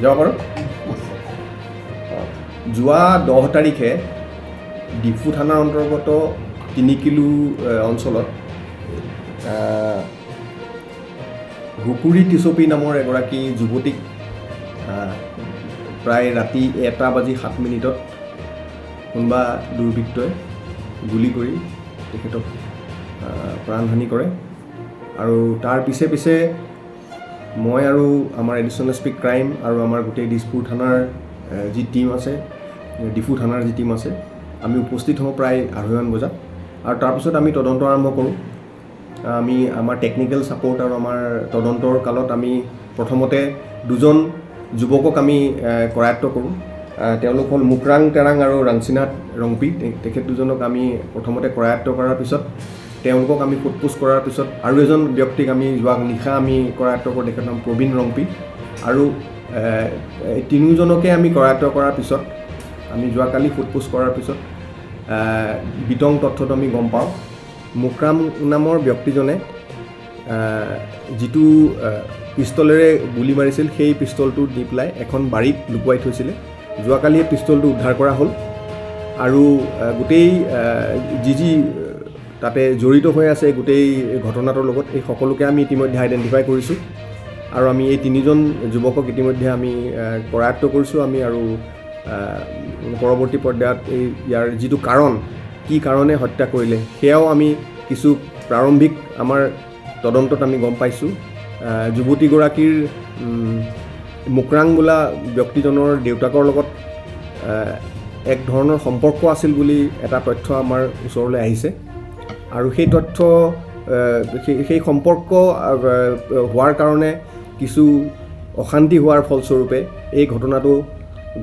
যাব পাৰোঁ। যোৱা 10 তাৰিখে ডিফু থানাৰ অন্তৰ্গত 3 কিলো অঞ্চলত হুকুৰি টিচপি নামৰ এগৰাকী যুৱতীক প্ৰায় ৰাতি 1:07 কোনোবা দুৰ্বৃত্তই গুলি কৰি তেখেতক প্ৰাণহানি কৰে। আৰু তাৰ পিছে পিছে মই আৰু আমাৰ এডিশ্যনেল এছ পি ক্ৰাইম আৰু আমাৰ গোটেই দিছপুৰ থানাৰ যি টীম আছে, ডিফু থানাৰ যি টীম আছে, আমি উপস্থিত হওঁ প্ৰায় 2:30 বজাত। আৰু তাৰপিছত আমি তদন্ত আৰম্ভ কৰোঁ। আমি আমাৰ টেকনিকেল ছাপৰ্ট আৰু আমাৰ তদন্তৰ কালত আমি প্ৰথমতে দুজন যুৱকক আমি কৰায়ত্ব কৰোঁ। তেওঁলোক হ'ল মুকৰাং তেৰাং আৰু ৰাংচিনাথ ৰংপি। তেখেত দুজনক আমি প্ৰথমতে কৰায়ত্ব কৰাৰ পিছত তেওঁলোকক আমি সোধ পোছ কৰাৰ পিছত আৰু এজন ব্যক্তিক আমি যোৱা নিশা আমি কৰায়ত্ব কৰোঁ, তেখেতৰ নাম প্ৰবীণ ৰংপি। আৰু এই তিনিওজনকে আমি কৰায়ত্ব কৰাৰ পিছত আমি যোৱাকালি সোধ পোছ কৰাৰ পিছত বিতং তথ্যটো আমি গম পাওঁ। মুকৰাম নামৰ ব্যক্তিজনে যিটো পিষ্টলেৰে গুলি মাৰিছিল, সেই পিষ্টলটো দি পেলাই এখন বাৰীত লুকুৱাই থৈছিলে। যোৱাকালি এই পিষ্টলটো উদ্ধাৰ কৰা হ'ল আৰু গোটেই যি যি তাতে জড়িত হৈ আছে গোটেই ঘটনাটোৰ লগত, এই সকলোকে আমি ইতিমধ্যে আইডেণ্টিফাই কৰিছোঁ। আৰু আমি এই তিনিজন যুৱকক ইতিমধ্যে আমি কৰায়ত্ব কৰিছোঁ আমি। আৰু পৰৱৰ্তী পৰ্যায়ত এই ইয়াৰ যিটো কাৰণ, কি কাৰণে হত্যা কৰিলে, সেয়াও আমি কিছু প্ৰাৰম্ভিক আমাৰ তদন্তত আমি গম পাইছোঁ। যুৱতীগৰাকীৰ মুকৰাং বোলা ব্যক্তিজনৰ দেউতাকৰ লগত এক ধৰণৰ সম্পৰ্ক আছিল বুলি এটা তথ্য আমাৰ ওচৰলৈ আহিছে। আৰু সেই তথ্য সেই সম্পৰ্ক হোৱাৰ কাৰণে কিছু অশান্তি হোৱাৰ ফলস্বৰূপে এই ঘটনাটো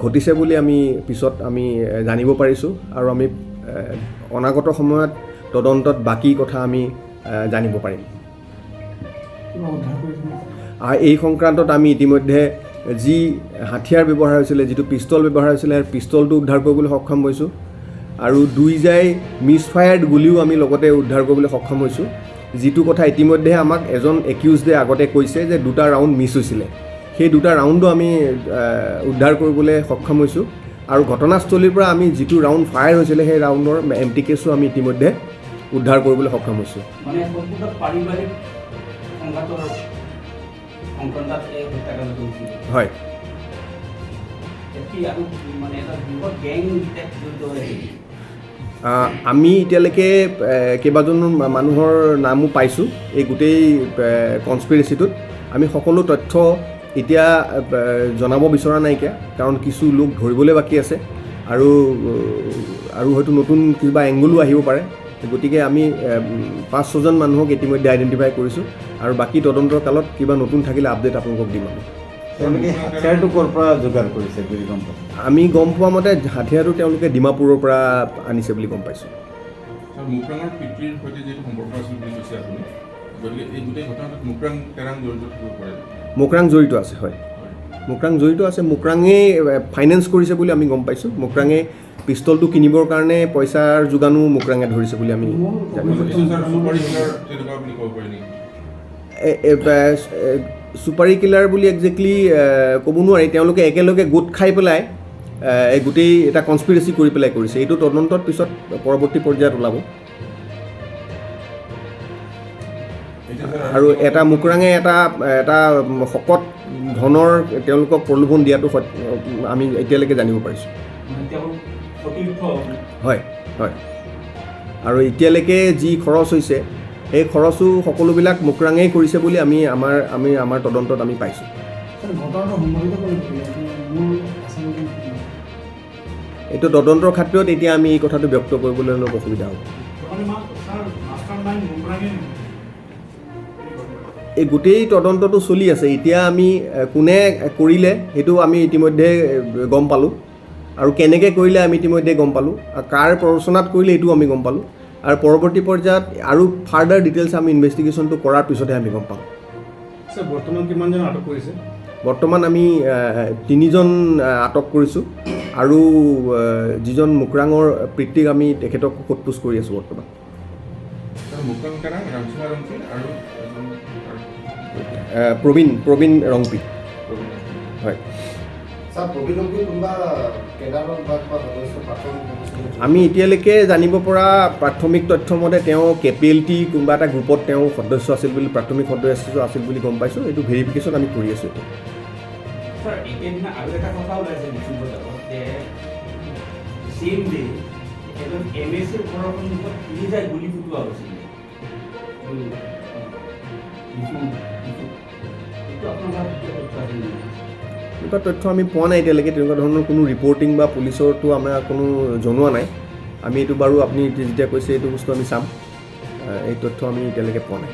ঘটিছে বুলি আমি পিছত আমি জানিব পাৰিছোঁ। আৰু আমি অনাগত সময়ত তদন্তত বাকী কথা আমি জানিব পাৰিম। এই সংক্ৰান্তত আমি ইতিমধ্যে যি হাথিয়াৰ ব্যৱহাৰ হৈছিলে, যিটো পিষ্টল ব্যৱহাৰ হৈছিলে, সেই পিষ্টলটো উদ্ধাৰ কৰিবলৈ সক্ষম হৈছোঁ। আৰু 2 জাই মিছফায়াৰ্ড গুলিও আমি লগতে উদ্ধাৰ কৰিবলৈ সক্ষম হৈছোঁ। যিটো কথা ইতিমধ্যে আমাক এজন একিউজডে আগতে কৈছে যে 2টা ৰাউণ্ড মিছ হৈছিলে, সেই 2টা ৰাউণ্ডো আমি উদ্ধাৰ কৰিবলৈ সক্ষম হৈছোঁ। আৰু ঘটনাস্থলীৰ পৰা আমি যিটো ৰাউণ্ড ফায়াৰ হৈছিলে, সেই ৰাউণ্ডৰ এম টি কেছো আমি ইতিমধ্যে উদ্ধাৰ কৰিবলৈ সক্ষম হৈছোঁ। মানে সম্পূৰ্ণ পাৰিবাৰিক সংঘাতৰ সংক্ৰান্তত এই হত্যাকাণ্ডটো হৈছিল? হয়। কি আৰু মানে এটা বৃহৎ গেং জড়িত হৈ আছে? আমি এতিয়ালৈকে কেইবাজনো মানুহৰ নামো পাইছোঁ এই গোটেই কনস্পিৰেচিটোত। আমি সকলো তথ্য এতিয়া জনাব বিচৰা নাইকিয়া, কাৰণ কিছু লোক ধৰিবলৈ বাকী আছে আৰু আৰু হয়তো নতুন কিবা এংগলো আহিব পাৰে। গতিকে আমি 5-6জন মানুহক ইতিমধ্যে আইডেণ্টিফাই কৰিছোঁ আৰু বাকী তদন্তৰ কালত কিবা নতুন থাকিলে আপডেট আপোনালোকক দিম আমি। তেওঁলোকে হাথিয়াৰটো ক'ৰ পৰা যোগাৰ কৰিছে বুলি গম পাইছে? আমি গম পোৱা মতে হাথিয়াৰটো তেওঁলোকে ডিমাপুৰৰ পৰা আনিছে বুলি গম পাইছোঁ। মুকৰাঙৰ পিতৃৰ সৈতে যিটো সম্পৰ্ক আছিল বুলি কৈছে আপুনি, গতিকে এই গোটেই ঘটনাটোত মুকৰাং তেৰাং জড়িত থাকিব পাৰে? মুকৰাং জড়িত আছে, হয়, মুকৰাং জড়িত আছে। মুকৰাঙেই ফাইনেন্স কৰিছে বুলি আমি গম পাইছোঁ। মুকৰাঙে পিষ্টলটো কিনিবৰ কাৰণে পইচাৰ যোগানো মুকৰাঙে ধৰিছে বুলি আমি জানিব পাৰিছোঁ। চুপাৰী কিলাৰ বুলি একজেক্টলি ক'ব নোৱাৰি। তেওঁলোকে একেলগে গোট খাই পেলাই এই গোটেই এটা কনস্পিৰেচি কৰি পেলাই কৰিছে। এইটো তদন্তৰ পিছত পৰৱৰ্তী পৰ্যায়ত ওলাব। আৰু এটা মুকৰাঙে এটা এটা শকত ধনৰ তেওঁলোকক প্ৰলোভন দিয়াটো আমি এতিয়ালৈকে জানিব পাৰিছোঁ। হয় হয়, আৰু এতিয়ালৈকে যি খৰচ হৈছে সেই খৰচো সকলোবিলাক মুকৰাঙেই কৰিছে বুলি আমি আমাৰ তদন্তত আমি পাইছোঁ। এইটো তদন্তৰ খাতিৰত এতিয়া আমি এই কথাটো ব্যক্ত কৰিবলৈ অলপ অসুবিধা হ'ব। এই গোটেই তদন্তটো চলি আছে। এতিয়া আমি কোনে কৰিলে সেইটো আমি ইতিমধ্যে গম পালোঁ, আৰু কেনেকৈ কৰিলে আমি ইতিমধ্যে গম পালোঁ, আৰু কাৰ প্ৰৰোচনাত কৰিলে এইটোও আমি গম পালোঁ। আৰু পৰৱৰ্তী পৰ্যায়ত আৰু ফাৰ্ডাৰ ডিটেইলছ আমি ইনভেষ্টিগেশ্যনটো কৰাৰ পিছতহে আমি গম পাম। বৰ্তমান কিমানজন আটক কৰিছে? বৰ্তমান আমি 3জন আটক কৰিছোঁ আৰু যিজন মুকৰাঙৰ পিতৃক আমি তেখেতক সোধ পোছ কৰি আছোঁ বৰ্তমান। মুকৰাং তেৰাং, ৰামচিঙা ৰংপি আৰু প্ৰবীণ প্ৰবীণ ৰংপি। হয়। ছাৰ, প্ৰবীণ ৰংপি কোনোবা কেডাৰৰ বা কিবা সদস্য, প্ৰাক্তন সদস্য? আমি এতিয়ালৈকে জানিব পৰা প্ৰাথমিক তথ্য মতে তেওঁ কেপিএলটি কোনোবা এটা গ্ৰুপত তেওঁ সদস্য আছিল বুলি, প্ৰাথমিক সদস্য আছিল বুলি গম পাইছোঁ। এইটো ভেৰিফিকেশ্যন আমি কৰি আছোঁ এতিয়া। ছাৰ, একেদিনা আৰু এটা কথা ওলাইছে লিচু বজাৰত যে ছেইম ডে এজন এমএলচিৰ ঘৰৰ সন্মুখত তিনিটা গুলী ফুটোৱা হৈছিলে। লিচু লিচু এইটো আপোনাৰ তাত কিয় তথ্য আছে নেকি? এনেকুৱা তথ্য আমি পোৱা নাই এতিয়ালৈকে। তেনেকুৱা ধৰণৰ কোনো ৰিপৰ্টিং বা পুলিচৰতো আমাৰ কোনো জনোৱা নাই। আমি এইটো বাৰু আপুনি যেতিয়া কৈছে, এইটো বস্তু আমি চাম। এই তথ্য আমি এতিয়ালৈকে পোৱা নাই।